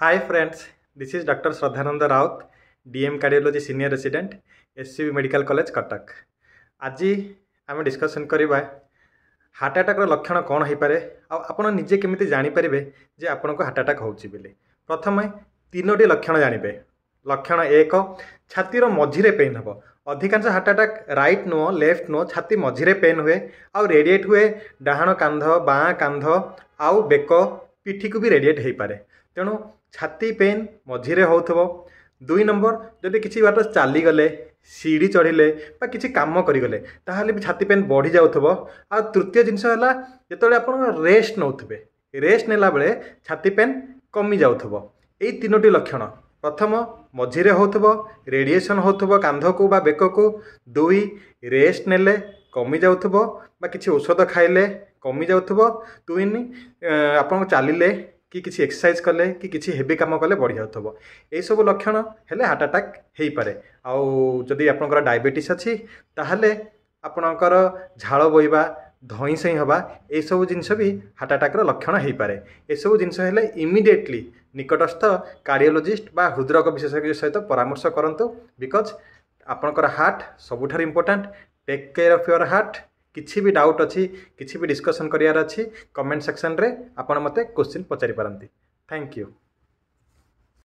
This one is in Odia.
Hi friends, this is Doctor Shraddhananda Rout, DM Cardiology Senior Resident, SCB Medical College, Cuttack. ଆଜି ଆମେ ଡିସ୍କସନ୍ କରିବା ହାର୍ଟ ଆଟାକ୍ର ଲକ୍ଷଣ କ'ଣ ହେଇପାରେ ଆଉ ଆପଣ ନିଜେ କେମିତି ଜାଣିପାରିବେ ଯେ ଆପଣଙ୍କୁ ହାର୍ଟ ଆଟାକ୍ ହେଉଛି ବୋଲି। ପ୍ରଥମେ ତିନୋଟି ଲକ୍ଷଣ ଜାଣିବେ। ଲକ୍ଷଣ 1, ଛାତିର ମଝିରେ ପେନ୍ ହେବ। ଅଧିକାଂଶ ହାର୍ଟ ଆଟାକ୍ ରାଇଟ୍ ନୁହଁ, ଲେଫ୍ଟ ନୁହଁ, ଛାତି ମଝିରେ ପେନ୍ ହୁଏ ଆଉ ରେଡ଼ିଏଟ୍ ହୁଏ ଡାହାଣ କାନ୍ଧ, ବାଁ କାନ୍ଧ ଆଉ ବେକ, ପିଠିକୁ ବି ରେଡ଼ିଏଟ୍ ହେଇପାରେ। ତେଣୁ ଛାତି ପେନ୍ ମଝିରେ ହେଉଥିବ। 2 ନମ୍ବର, ଯଦି କିଛି ବାଟ ଚାଲିଗଲେ, ସିଡ଼ି ଚଢ଼ିଲେ ବା କିଛି କାମ କରିଗଲେ, ତାହେଲେ ବି ଛାତି ପେନ୍ ବଢ଼ିଯାଉଥିବ। ଆଉ ତୃତୀୟ ଜିନିଷ ହେଲା, ଯେତେବେଳେ ଆପଣ ରେଷ୍ଟ ନେଉଥିବେ, ରେଷ୍ଟ ନେଲା ବେଳେ ଛାତି ପେନ୍ କମି ଯାଉଥିବ। ଏଇ ତିନୋଟି ଲକ୍ଷଣ। ପ୍ରଥମ, ମଝିରେ ହେଉଥିବ, ରେଡ଼ିଏସନ୍ ହେଉଥିବ କାନ୍ଧକୁ ବା ବେକକୁ। 2, ରେଷ୍ଟ ନେଲେ କମି ଯାଉଥିବ ବା କିଛି ଔଷଧ ଖାଇଲେ କମି ଯାଉଥିବ। 3, ଆପଣ ଚାଲିଲେ କି କିଛି ଏକ୍ସରସାଇଜ୍ କଲେ କି କିଛି ହେଭି କାମ କଲେ ବଢ଼ିଯାଉଥିବ। ଏଇସବୁ ଲକ୍ଷଣ ହେଲେ ହାର୍ଟ ଆଟାକ୍ ହେଇପାରେ। ଆଉ ଯଦି ଆପଣଙ୍କର ଡାଇବେଟିସ୍ ଅଛି, ତାହେଲେ ଆପଣଙ୍କର ଝାଳ ବୋହିବା, ଧଇଁ ସଇଁ ହେବା, ଏସବୁ ଜିନିଷ ବି ହାର୍ଟ ଆଟାକ୍ର ଲକ୍ଷଣ ହେଇପାରେ। ଏସବୁ ଜିନିଷ ହେଲେ ଇମିଡ଼ିଏଟଲି ନିକଟସ୍ଥ କାର୍ଡ଼ିଓଲୋଜିଷ୍ଟ ବା ହୃଦରୋଗ ବିଶେଷଜ୍ଞ ସହିତ ପରାମର୍ଶ କରନ୍ତୁ, because ଆପଣଙ୍କର ହାର୍ଟ ସବୁଠାରୁ important. Take care of your heart. କିଛି ବି ଡାଉଟ୍ ଅଛି, କିଛି ବି ଡିସ୍କସନ୍ କରିବାର ଅଛି, କମେଣ୍ଟ ସେକ୍ସନରେ ଆପଣ ମୋତେ କୋଶ୍ଚିନ୍ ପଚାରି ପାରନ୍ତି। Thank you.